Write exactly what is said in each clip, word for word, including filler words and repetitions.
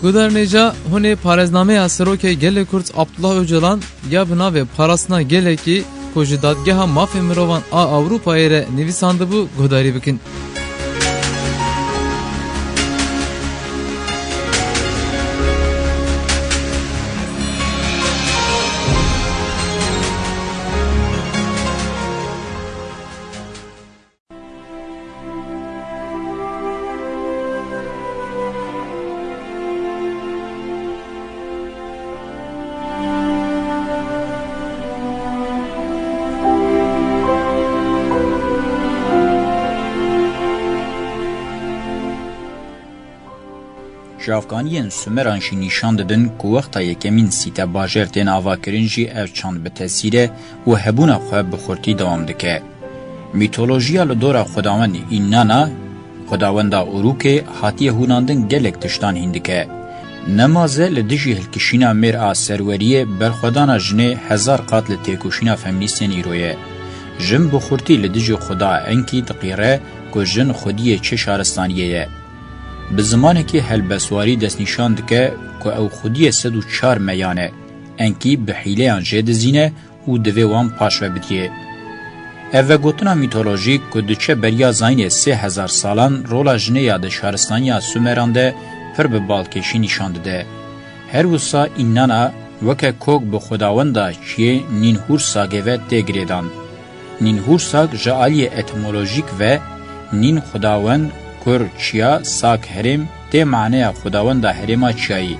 Guhdarên hêja, hûn ê parêznameya Serokê Gelê Kurd Abdullah Ocalan ya bi navê Parastina Gelekî ku ji Dadgeha Mafê Mirovan a Ewropayê re nivîsandibû guhdarî bikin. Çavkaniyên Sumeran jî nîşan didin ku wexta yekemîn sîte bajêr tên avakirin jî ev çand bi tesîr e û hebûna xwe bi xurtî dewam dike. Mîtolojiya li dora xwedawend Înnana, xwedawenda Urûkê, hatiye hûnandin gelek tiştan hîn dike. Nemaze li dijî hilkişîna mêr a serweriyê berxwedana jinê hezar qat li têkoşîna feminîstên îro ye. Jin bi xurtî li dijî xweda Enkî diqîre ku jin xwediyê çi şaristaniyê ye. Bi zimanekî helbestwarî destnîşan dike ku ew xwediyê sed û çar meyan e, Enkî bi hîleyan jê dizîne û divê wan paş ve bidiyê. Ev vegotina mîtolojîk ku diçe beriya zayînê sê hezar salan rola jinê ya di şaristaniya Sumeran de pir bi balkêşî nîşan dide. Her wisa Înnana weke kok bi xwedawenda çiyê Nînhûrsagê ve tê girêdan. Nînhûrsag ji aliyê etimolojîk ve Nîn xwedawend, kur çiya, sag herêm, tê maneya xwedawenda herêma çiyayî.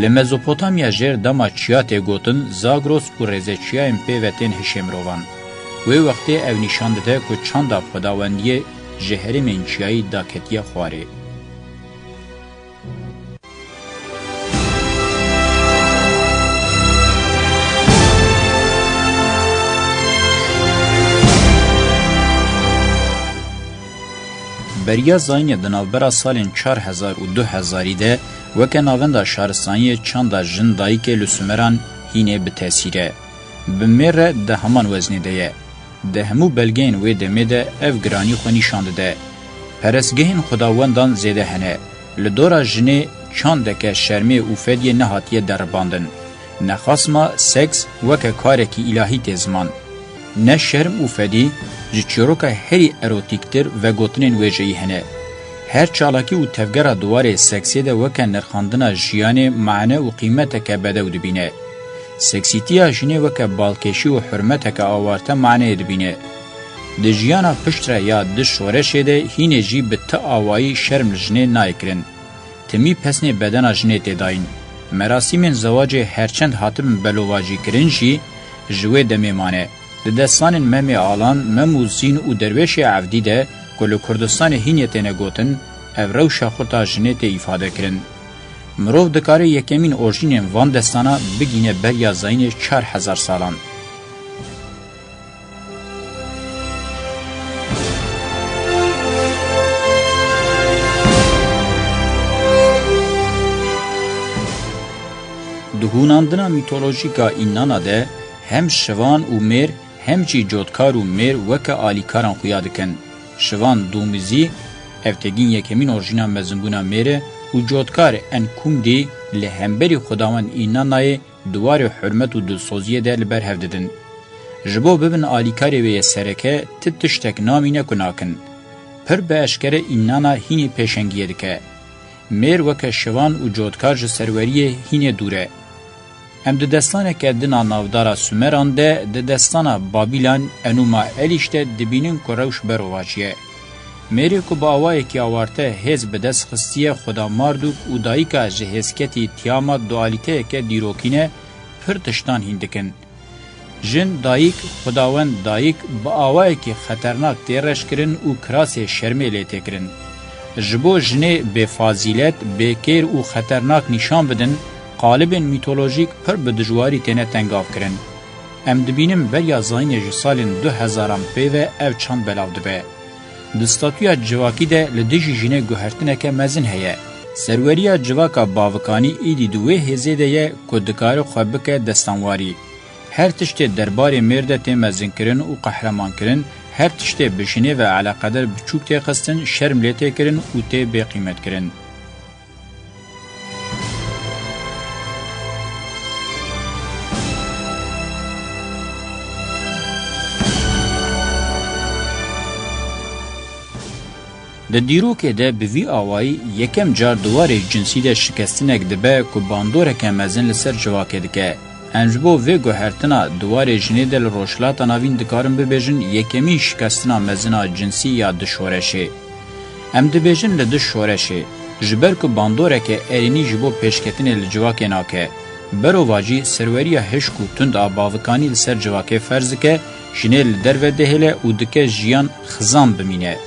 Li Mezopotamya jêr dema çiya tê gotin Zagros û rêzeçiyayên pê ve tên hişê mirovan. Wê wextê ew nîşan dide ku çanda xwedawendiyê ji herêmên çiyayî daketiye xwarê. Beriya zayînê di navbera salên çar hezar û du hezarî de weke navenda şaristaniyê çanda jin dayikê li Sumeran hînê bi tesîr e. Bi mêr re di heman weznê de ye. Di hemû belgeyên wê demê de ev giranî xwe nîşan dide. Perestgehên xwedawendan zêde hene. Li dora jinê çandeke şermê û fediyê nehatiye deribandin. Nexasma seks weke karekî îlahî tê ziman. Ne şerm û fedî ji çîroka herî erotîktir vegotinên wêjeyî hene. Her çalakî û tevgera di warê seksê de weke nirxandina jiyanê mane û qîmeteke bedew dibîne. Seksîtiya jinê weke balkêşî û hurmeteke awarte maneyê dibîne. Di jiyana piştre ya di şoreşê de hînê jî bi ti awayî şerm li jinê nayê kirin. Timî pesnê bedena jinê tê dayîn. Merasîmên zewacê herçend hatibin belovajîkirin jî ji wê demê mane. Di destanên Memê Alan, Mem û Zîn û Derwêşê Evdî de ku li Kurdistanê hînê têne gotin, ev rewşa xurt a jinê tê îfade kirin. Mirov dikare yekemîn orjînên van destana bigîne beriya zayînê çar hezar salan. Di hûnandina mîtolojîk a Înnana de hem şivan û mêr hem jî cotkar û mêr weke alîkaran xuya dikin. Şivan Dumizî, ev têgîn yekemîn orjîna mezinbûna mêr e û cotkar Enkumdî li hemberî xwedawend Înnanayê di warê hurmet û dilsoziyê de li ber hev didin. Ji bo bibin alîkarê wê yê sereke, ti tiştek namîne ku nakin. Pir bi eşkere Înnana hînî pêşengiyê dike. Mêr weke şivan û cotkar ji serweriyê hînê dûr e. Em di destaneke din a navdara Sumeran de, di destana Babîlan Enûma Elîş de dibînin ku rewş berovajî ye. Mêrê ku bi awayekî awarte hêz bi dest xistiye xweda Mardûk û dayika ji hêzketî Tiamat dualîteyeke dîrokî ne, pir tiştan hîn dikin. Jin, dayik, xwedawend, dayik bi awayekî xeternak tê reşkirin û kirasê şermê lê tê kirin. Ji bo jinê bêfazîlet, bêkêr û xeternak nîşan bidin, qalibên mîtolojîk pir bi dijwarî têne tengavkirin. Em dibînin beriya zayînê ji salên du hezaran pê ve ev çand belav dibe. Di statûya civakî de li dijî jinê guhertineke mezin heye. Serweriya civaka bavikanî îdî di wê hêzê de ye ku dikare xwe bike destanwarî. Her tiştê derbarê mêr de tê mezinkirin û qehremankirin, her tiştê bi jinê ve eleqedar biçûk tê xistin, şerm lê tê kirin û tê bêqîmetkirin. Di dîrokê de bi vî awayî yekem car di warê cinsî de şikestinek dibe ku bandoreke mezin li ser civakê dike. Em ji bo vê guhertina di warê jinê de li Rojhilata Navîn dikarin bibêjin yekemîn şikestina mezin a cinsî ya di şoreşê. Em dibêjin li di şoreşê, ji ber ku bandoreke erênî ji bo pêşketinê li civakê nake. Berovajî serweriya hişk û tund a bavikanî li ser civakê ferz dike, jinê li derve dihêle û dike jiyan xizan bimîne.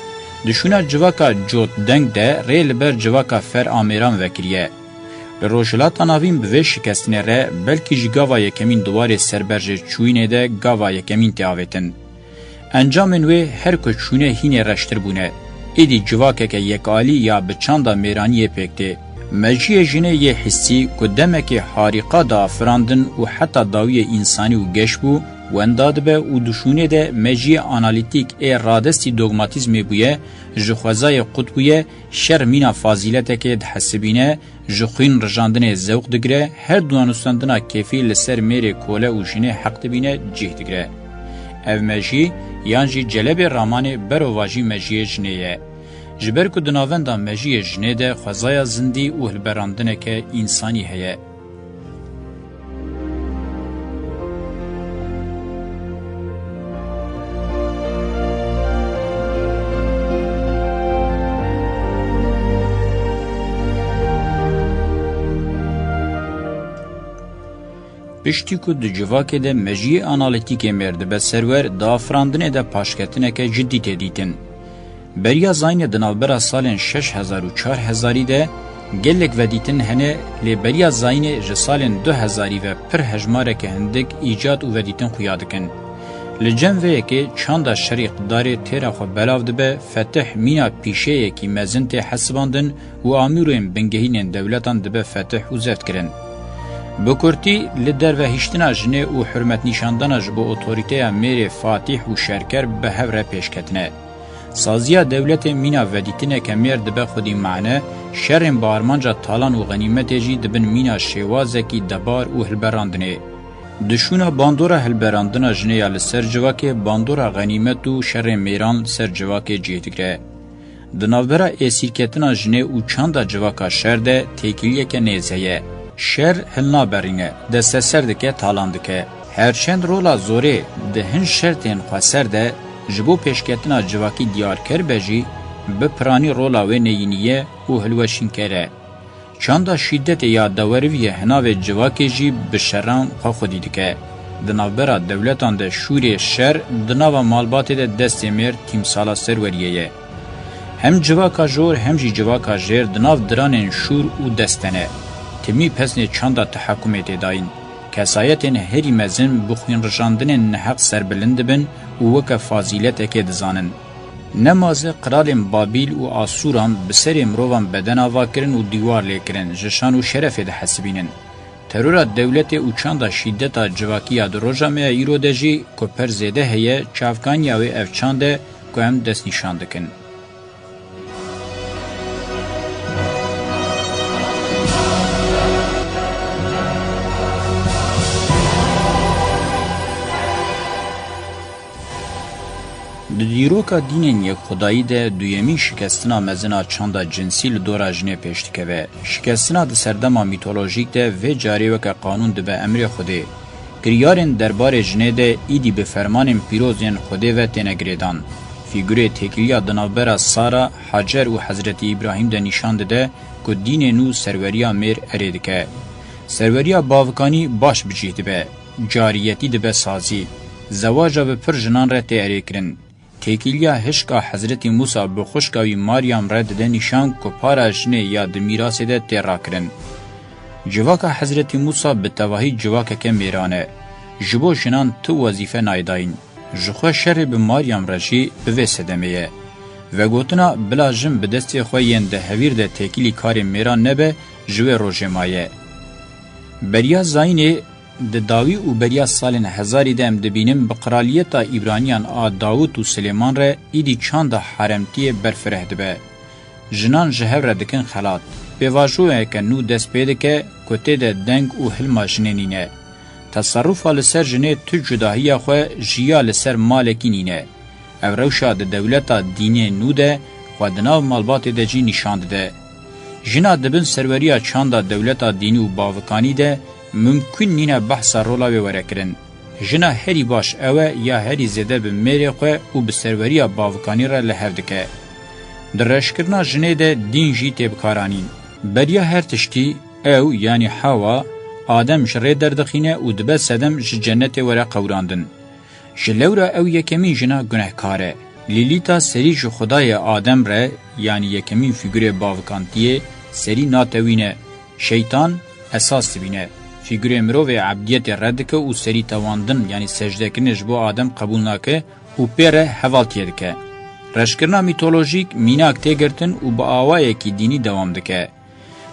Di şûna civaka cot deng de rê li ber civaka fer a mêran vekiriye. Li Rojhilata Navîn bi vê şikestinê re belkî ji gava yekemîn di warê serberjê çûyînê de gava yekemîn tê avêtin. Encamên wê her ku çûne hînê reştir bûne. Êdî civakeke yekalî ya bi çanda mêraniyê pêk tê. Mejiyê jinê yê hissî ku demekê harîqa diafirandin û heta dawiyê însanî û geş bû, wenda dibe û di şûnê de mejiyê analîtîk ê radestî dogmatîzmê bûye, ji xwezayê qut bûye, şer mîna fazîletekê dihesibîne, ji xwîn rijandinê zewq digire, her duwa nûstandina kêfî li ser mêrê kole û jinê heq dibîne, cih digire. Ev mejî, yan jî celebê ramanê berovajî mejiyê jinê ye. Ji ber ku di navenda mejiyê jinê de xwezaya zindî û hilberandineke însanî heye. Piştî ku di civakê de mejiyê analîtîkê mêr dibe serwer, di afirandinê de paşketineke cidî tê dîtin. Beriya zayînê di navbera salên şeş hezar û çar hezarî de gelek vedîtin hene, lê beriya zayînê ji salên du hezarî ve pir hejmareke hindik îcat û vedîtin xuya dikin. Li cem vê yekê çanda şer îqtidarê têra xwe belav dibe, fetih mîna pîşeyekî mezin tê hesibandin û amûrên bingehînên dewletan dibe fetih û zevtkirin. Bi kurtî, li derve hiştina jinê û hurmetnîşandana ji bo otorîteya mêrê fatîh û şerker bi hev re pêş ketine. Saziya dewletê mîna vedîtineke mêr dibe xwedî mane, şerên bi armanca talan û xenîmetê jî dibin mîna şêwazekî debar û hilberandinê. Di şûna bandora hilberandina jinê ya li ser civakê, bandora xenîmet û şerên mêran li ser civakê cih digire. Di navbera êsîrketina jinê û çanda civaka şer de têkiliyeke nêz heye. Şer hilnaberîne, desteser dike, talan dike. Her çend rola zorê di hin şertên xweser de ji bo pêşketina civakî diyarker be jî, bi piranî rola wê neyînî ye û hilweşînker e. Çanda şîdetê ya deweriviyê hinavê civakê jî bi şeran xwe xwedî dike. Di navbera dewletan de şûrê şer di nava malbatê de destê mêr tîmsala serweriyê ye. Hem civaka jor hem jî civaka jêr di nav diranên şûr û dest de ne. Timî pesnê çanda tehakumê tê dayîn. Kesayetên herî mezin bi xwînrijandinên neheq serbilind dibin û weke fazîletekê dizanin. Nemaze qiralên Babîl û Asûran bi serê mirovan beden ava kirin û dîwar lê kirin, ji şan û şerefê dihesibînin. Terora dewletê û çanda şîdeta civakî ya di roja me ya îro de jî ku per zêde heye, çavkaniya wê ev çand e ku em destnîşan dikin. Di dîroka dînên yekxwedayî de duyemîn şikestina mezin a çanda cinsî li dora jinê pêş dikeve. Şikestina di serdema mîtolojîk de vê carê weke qanûn dibe emrê Xwedê. Kiryarên derbarê jinê de îdî bi fermanên pîroz yên Xwedê ve têne girêdan. Fîgurê têkiliya di navbera Sara, Hacer û Hezretî Îbrahîm de nîşan dide ku dînê nû serweriya mêr erê dike. Serweriya bavikanî baş bi cih dibe. Cariyetî dibe sazî. Zewaja bi pir jinan re tê erêkirin. Têkiliya hişka Hezretî Mûsa bi xwişka wî Maryam re dide nîşan ku para jinê ya di mîrasê de tê rakirin. Civaka Hezretî Mûsa bi tevahî civakeke mêran e. Ji bo jinan tu wezîfe nayê dayîn. Ji xwe şerê bi Maryam re jî bi vê sedemê ye. Vegotina bila jin bi destê xwe yên di hevîr de têkilî karê mêran nebe, ji wê rojê maye. Beriya zayînê, di dawî û beriya salên hezarî de em dibînin bi qiraliyeta Îbraniyan a Dawûd û Silêman re îdî çanda haremtiyê berfireh dibe. Jinan ji hev re dikin xelat. Pêvajoyeke nû dest pê dike ku tê de deng û hilma jinê nîne. Teserufa li ser jinê tu cudahiya xwe ji ya li ser malekî nîne. Ev rewşa di dewleta dînê nû de xwe di nav malbatê de jî nîşan dide. Jina di bin serweriya çanda dewleta dînî û bavikanî de mimkûn nîne behsa rola wê were kirin. Jina herî baş ew e ya herî zêde bi mêrê xwe û bi serweriya bavikanî re li hev dike. Di reşkirina jinê de dîn jî tê bikaranîn. Beriya her tiştî, ew, yanî Hewa, Adem ji rê derdixîne û dibe sedem ji cenetê were qewirandin. Ji lewra ew yekemîn jina gunehkar e. Lîlîta serî ji Xwedayê Adem re, yanî yekemîn fîgurê bavikantiyê, serî natewîne. Şeytan esas dibîne. Fîgurê mirovê ebdiyetê red dike û serî tewandin, yanî secdekirinê ji bo Adem qebûl nake û pê re hevaltiyê dike. Reşkirina mîtolojîk mînak tê girtin û bi awayekî dînî dewam dike.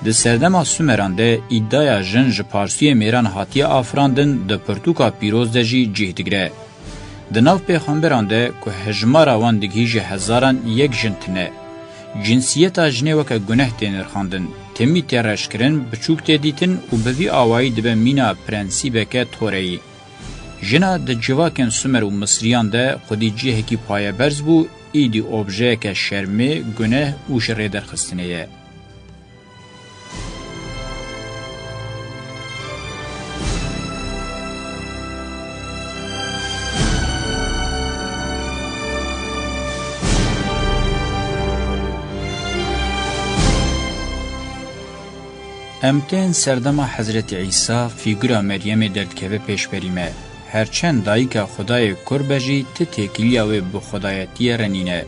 Di serdema Sumeran de îdaya jin ji parsûyê mêran hatiye afirandin, di pirtûka pîroz de jî cih digire. Di nav pêxemberan de ku hejmara wan digihîje hezaran, yek jin tune. Cinsiyeta jinê weke guneh tê nirxandin, timî tê reşkirin, biçûk tê dîtin û bi vî awayî dibe mîna prensîbeke toreyî. Jina di civakên Sumer û Misriyan de xwedî cihekî payeberz bû, îdî objeyeke şermê, guneh û ji rê derxistinê ye. Em tên serdema Hezretî Îsa, fîgura Meryemê derdikeve pêşberî me. Her çend dayika Xwedayê kur be jî, ti têkiliya wê bi Xwedayetiyê re nîne.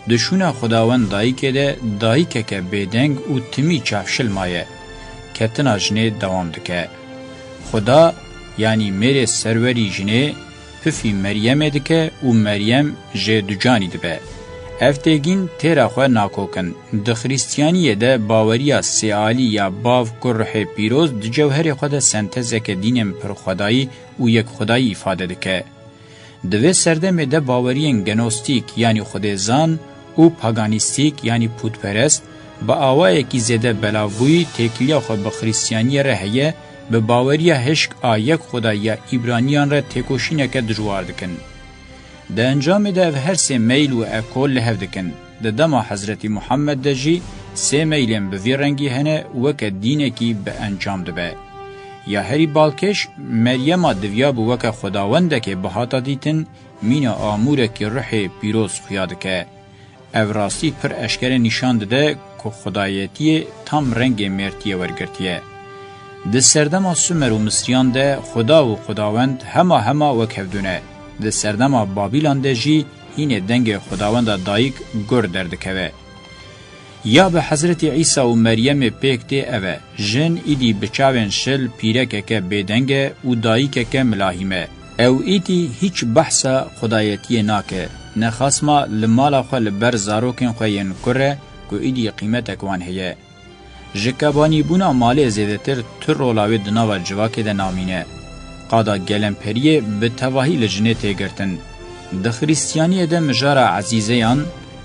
Di şûna Xwedawend dayikê de dayikeke bêdeng û timî çavşil maye. Ketina jinê dewam dike. Xuda, yanî mêrê serwerî jinê, pifî Meryemê dike û Meryem jê ducanî dibe. Ev têgîn têra xwe nakokin. Di Xristiyaniyê de baweriya sêalî ya Bav, Kur, Ruhê Pîroz di cewherê xwe de sentezeke dînên pirxwedayî û yekxwedayî îfade dike. Di vê serdemê de baweriyên gnostîk, yanî xwedêzan, û paganîstîk, yanî pûtperest, bi awayekî zêde belavbûyî têkiliya xwe bi Xristiyaniyê re heye, bi baweriya hişk a yek Xwedayî ya Îbraniyan re têkoşîneke dijwar dikin. Di encamê de ev her sê meyl û ekol li hev dikin. Di dema Hezretî Muhammed de jî sê meylên bi vî rengî hene, weke dînekî bi encam dibe. Ya herî balkêş, Meryema diviyabû weke xwedawendekê bihata dîtin, mîna amûrekî ruhê pîroz xuya dike. Ev rastî pir eşkere nîşan dide ku xwedayetiyê tam rengê mêrtiyê wergirtiye. Di serdema Sumer û Misriyan de Xuda û Xwedawend hema hema wek hevdû ne. Di serdema Babîlan de jî hînê dengê Xwedawenda dayik gur derdikeve. Ya bi Hezretî Îsa û Meryemê pêk tê ev e, jin îdî bi çavên şil pîrekeke bêdeng e û dayikeke milahîm e. Ew îdî hîç behsa xwedayetiyê nake, ne xasma li mala xwe li ber zarokên xwe yên kur e ku îdî qîmetek wan heye. Ji kebanîbûna malê zêdetir tu rola wê di nava civakê de namîne. Qada gelemperiyê bi tevahî li jinê tê girtin. Di Xristiyaniyê de mijara ezîzeyan,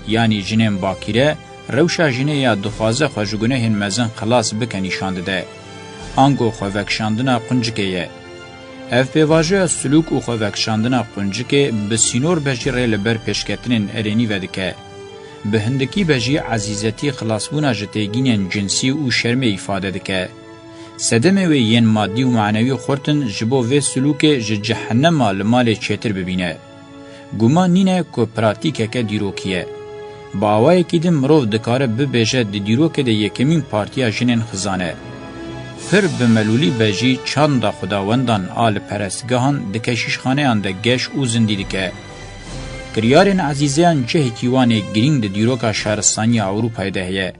yanî jinên bakîre, rewşa jinê ya dixwaze xwe ji gunehên mezin xilas bike nîşan dide. Ango xwevekişandina quncikê ye. Ev pêvajoya silûk û xwevekişandina quncikê bi sînor be jî rê li ber pêşketinên erênî vedike. Bi hindikî be jî ezîzetî xilasbûna ji têgînên cinsî û şermê îfade dike. Sedemê wê yên madî û manewî xurt in ji bo vê silûkê ji cehenema li malê çêtir bibîne. Guman nîne ku pratîkeke dîrokî ye. Bi awayekî din mirov dikare bibêje di dîrokê de yekemîn partiya jinên xizan e. Pir bi melûlî be jî çanda xwedawendan a li perestgehan di keşîşxaneyan de geş û zindî dike. Kiryarên ezîzeyan cihekî wan ê girîng di dîroka şaristaniya Ewropayê de heye.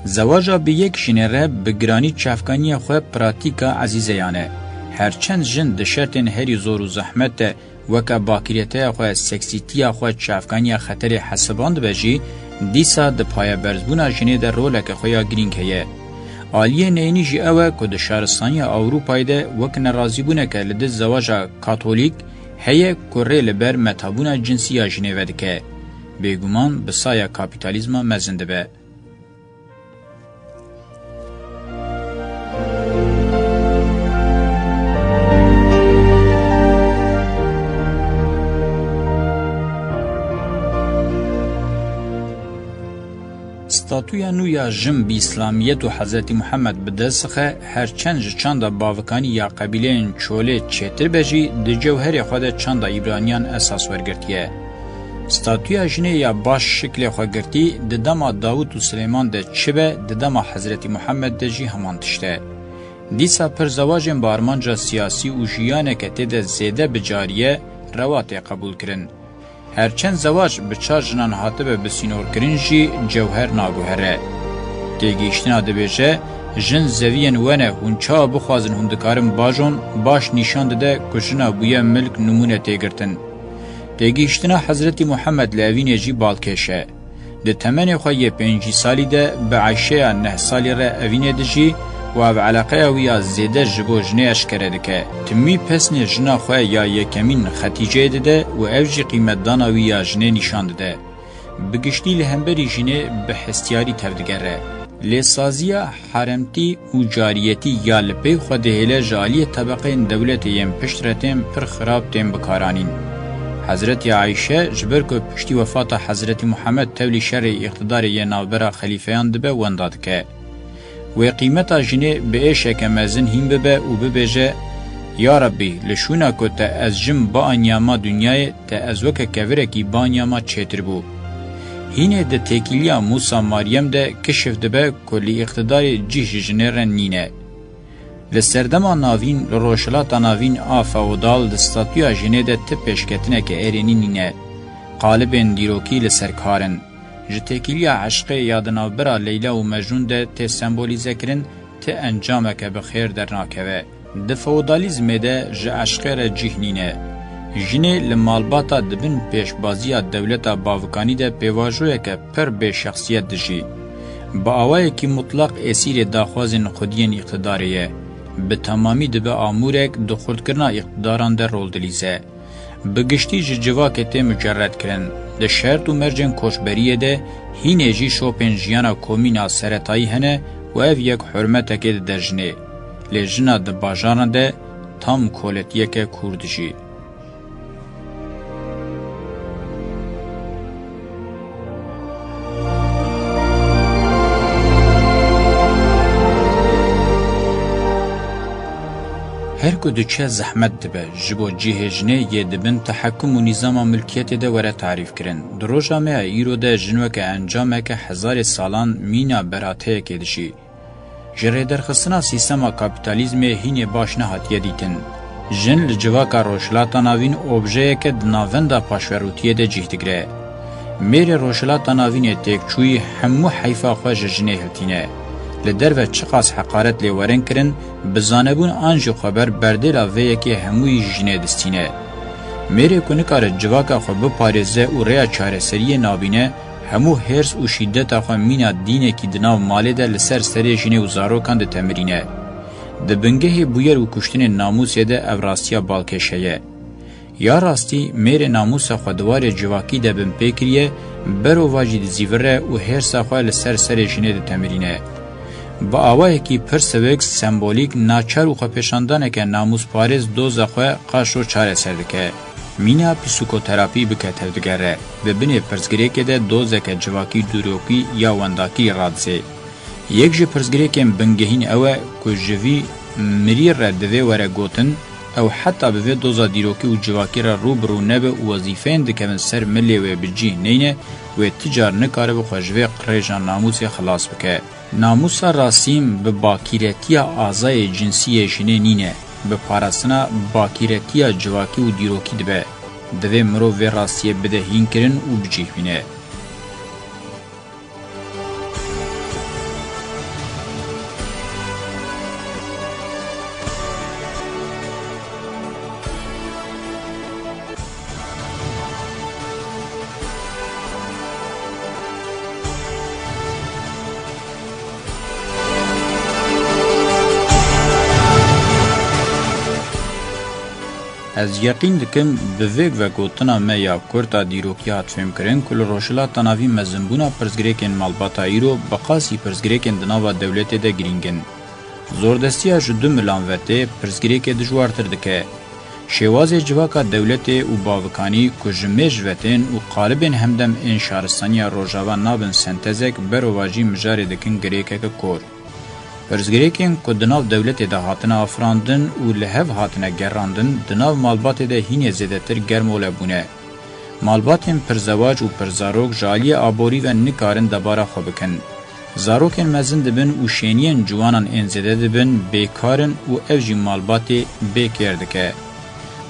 Zewaja bi yek jinê re bi giranî çavkaniya xwe pratîka ezîzeyan e. Her çend jin di şertên herî zor û zehmet de weke bakirîyeteya xwe, seksîtiya xwe, çavkaniya xeterê hesibandibe jî, dîsa di payeberzbûna jinê de roleke xwe ya girîng heye. Aliyê neyînî jî ew e ku di şaristaniya Ewropayê de wek nerazîbûneke li dij zewaja katolîk heye ku rê li ber methabûna cinsî ya jinê vedike. Bêguman bi saya kapîtalîzma mezin dibe. Statuya nû ya jin bi îslamiyet û Hezretî Muhammed bi dest dixe, her çend ji çanda bavikanî ya qebîleyên Çolê çêtir be jî, di cewherê xwe de çanda Îbraniyan esas wergirtiye. Statuya jinê ya baş şiklê xwe girtî, di dema Dawûd û Silêman de çi be, di dema Hezretî Muhammed de jî heman tişt e. Dîsa pir zewacên bi armanca siyasî û jiyaneke tê de zêde bi carî ye, rewa tê qebûlkirin. Her çend zewac bi çar jinan hatibe bi sînorkirin jî cewher naguhere. Têgihîştina dibêje, jin zeviyên we ne, hûn çawa bixwazin hûn dikarin bajon, baş nîşan dide ku jina bûye milk nimûne tê girtin. Têgihîştina Hezretî Muhammed li evînê jî balkêş e. Di temenê xwe yê pêncî salî de bi Eyşeya neh salî re evînê dijî û ev eleqeya wî ya zêde ji bo jinê eşkere dike. Timî pesnê jina xwe ya yekemîn Xetîceyê dide û ev jî qîmetdana wî ya jinê nîşan dide. Bi giştî li hemberî jinê bi hestiyarî tevdigere. Lêsaziya haremtî û cariyetî ya li pey xwe dihêle ji aliyê tebeqeyên dewletê yên piştre tên pir xirab tên bikaranîn. Hezretî Ayşe ji ber ku piştî wefata Hezretî Muhammed tevlî şerê îqtidarê yê navbera xelîfeyan dibe wenda dike. Wê qîmeta jinê bi êşeke mezin hîn bibe û bibêje, Ya Rebbî, li şûna ku te ez jin bianiyama dinyayê, te ez weke kevirekî bianiyama çêtir bû. Hînê di têkiliya Mûsa Meryem de kişif dibe ku li îqtidarê cih ji jinê re nîne. Li serdema navîn, li Rojhilata Navîn a feodal di statuya jinê de ti pêşketineke erênî nîne. Qalibên dîrokî li ser kar in. Ji têkiliya eşqê ya di navbera Leyla û Mecnûn de tê sembolîzekirin, ti encameke bi xêr dernakeve. Di feodalîzmê de ji eşqê re cih nîne. Jinê li malbata di bin pêşbaziya dewleta bavikanî de pêvajoyeke pir bê şexsiyet dijî. Bi awayekî mutlaq êsîrê daxwazên xwediyên îqtidarê ye. Bi temamî dibe amûrek di xurtkirina îqtidaran de rol dilîze. Bi giştî ji civakê tê mucerred kirin. Di şert û mercên koçberiyê de hînê jî şopên jiyana komîn a seretayî hene û ev yek hurmetekê dide jinê. Lê jina di bajaran de tam koletiyeke kûr dijî. Her ku diçe zehmet dibe, ji bo cihê jinê yê di bin tehekum û nîzama milkiyetê de were tarîfkirin. Di roja me ya îro de jin weke encameke hezarê salan mîna berateyekê dijî. Ji rêderxistina sîstema kapîtalîzmê hînê baş nehatiye dîtin. Jin li civaka Rojhilata Navîn objeyeke di navenda paşverûtiyê de cih digire. Mêrê Rojhilata Navînê têkçûyî hemû heyfa xwe ji jinê hiltîne. Li derve çiqas heqaret lê werin kirin, bi zanebûn an jî xweber berdêla vê yekê hemûyî ji jinê distîne. Mêrê ku nikare civaka xwe biparêze û rêya çareseriyê nabîne, hemû hêrs û şîdeta xwe mîna dînekî di nav malê de li ser serê jinê û zarokan ditemirîne. Di bingehê bûyer û kuştinên namûsê de ev rastiya balkêş heye. Ya rastî, mêrê namûsa xwe di warê civakî de binpê kiriye, berovajî dizîvire û hêrsa xwe li ser serê jinê ditemirîne. Bi awayekî pir sivik, sembolîk, naçar û xwepêşandaneke namûsparêz doza xwe qaşo çareser dike. Mîna psîkoterapî bike tevdigere, di binê pirsgirêkê de dozeke civakî dûrokî ya wendakî radizê. Yek ji pirsgirêkên bingehîn ew e ku ji vî mirî re divê were gotin, ew heta bi vê doza dîrokî û civakî re rû bi rû nebe û wezîfeyên dikevin ser milê wê bi cih neyne, wê ti car nikaribe xwe ji vê qirêja namûsê xilas bike. Namûsa Rasîm bi bakîretiya azayê cinsî yê jinê nîne, bi parastina bakîretiya civakî û dîrokî dibe. Divê mirov vê rastiyê bide hînkirin û bi cih bîne. Ez yeqîn dikim, bi vê vegotina me ya kurt a dîrokî hat fêmkirin ku li Rojhilata Navîn mezinbûna pirsgirêkên malbata îro bi qasî pirsgirêkên di nava dewletê de girîng in. Zordestiya ji du milan ve tê pirsgirêkê dijwartir dike. Şêwazê civaka dewletê û bavikanî ku ji mêj ve tên û qalibên hemdem ên şaristaniya Rojava nabin sentezek, berovajî mijarê dikin girêkeke kor. Pirsgirêkên ku di nav dewletê de hatine afirandin û li hev hatine gerandin, di nav malbatê de hînê zêdetir germole bûne. Malbatên pirzewac û pirzarok ji aliyê aborî ve nikarin debara xwe bikin. Zarokên mezin dibin û şêniyên ciwanan ên zêde dibin bêkar in û ev jî malbatê bêkêr dike.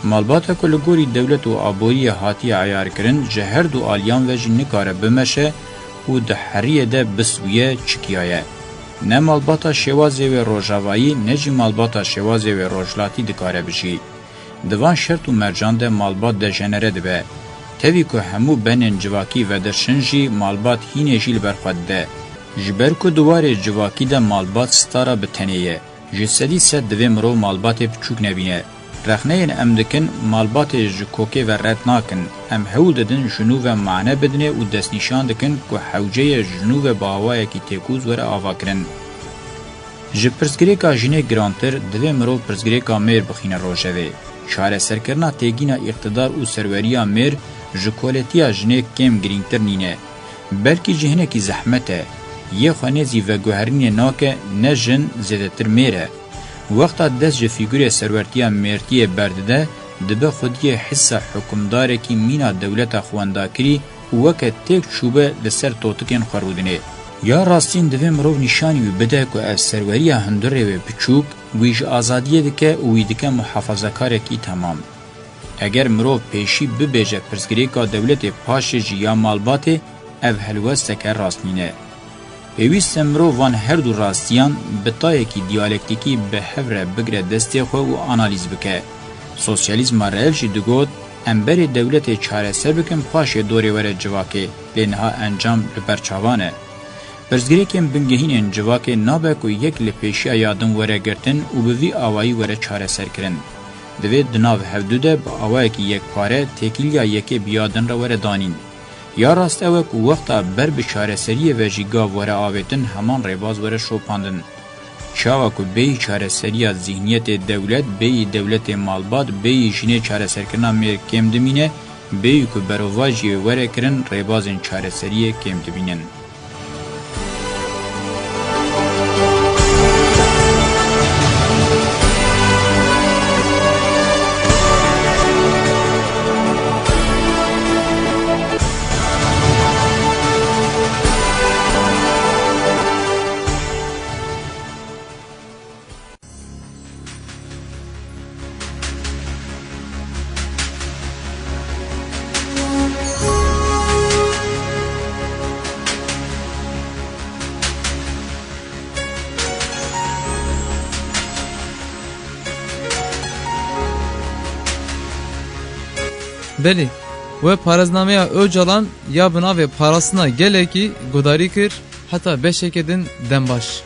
Malbata ku li gorî dewlet û aboriyê hatiye eyarkirin, ji her du aliyan ve jî nikare bimeşe û di heriyê de biswiye, çikiyaye. Ne malbata şêwazê wê rojavayî, ne jî malbata şêwazê wê rojhilatî dikare bijî. Di van şert û mercan de malbat dejenere dibe. Tevî ku hemû benên civakî vedirşin jî, malbat hînê jî li ber xwe dide. Ji ber ku di warê civakî de malbat stara bi tenê ye, ji sedî sed divê mirov malbatê biçûk nebîne. Rexneyên em dikin, malbatê ji kokê ve red nakin. Em hewl didin ji nû ve mane bidinê û destnîşan dikin ku hewce ye ji nû ve bi awayekî têkoz were avakirin. Ji pirsgirêka jinê girantir, divê mirov pirsgirêka mêr bixîne rojevê. Çareserkirina têgîna îqtidar û serweriya mêr ji koletiya jinê kêm girîngtir nîne. Belkî jî hinekî zehmet e. Yê xwe nêzî veguherînê nake, ne jin, zêdetir mêr e. Wexta dest ji fîgurê serwertiya mêrtiyê berdide, dibe xwediyê hissa hukimdarekî mîna dewleta xwendakirî û weke têk çûbe li ser totikên xwe rûdinê. Ya rastîn divê mirov nîşanî wî bide ku ev serweriya hundirê wê biçûk, wî ji azadiyê dike û wî dike muhafazekarekî temam. Eger mirov pêşî bibêje pirsgirêka dewletê, paşê jî ya malbatê, ev helwesteke rast nîne. Pêwîst e mirov van her du rastiyan bi tayekî diyalektîkî bi hev re bigre destê xwe û analîz bike. Sosyalîzma reel jî digot, em berê dewletê çareser bikin, paşê dorê were civakê, lê niha encam li ber çavan e. Pirsgirêkên bingehîn ên civakê nabe ku yek li pêşiya ya din were girtin û bi vî awayî were çareserkirin. Divê di nav hevdu de bi awayekî yekpare têkiliya yekê bi ya din re were danîn. Ya rast ew e ku wexta ber bi çareseriyê ve jî gav were avêtin, heman rêbaz were şopandin. Çawa ku bêyî çareseriya zîhniyetê dewlet, bêyî dewletê malbat, bêyî jinê çareserkirina mêr kêm dimîne, bêyî ku berovajiyê were kirin, rêbazên çareseriyê kêm dibînin. Belê, we parêznameya Ocalan ya bi navê Parastina Gelekî guhdarî kir, heta beşeke din dem baş.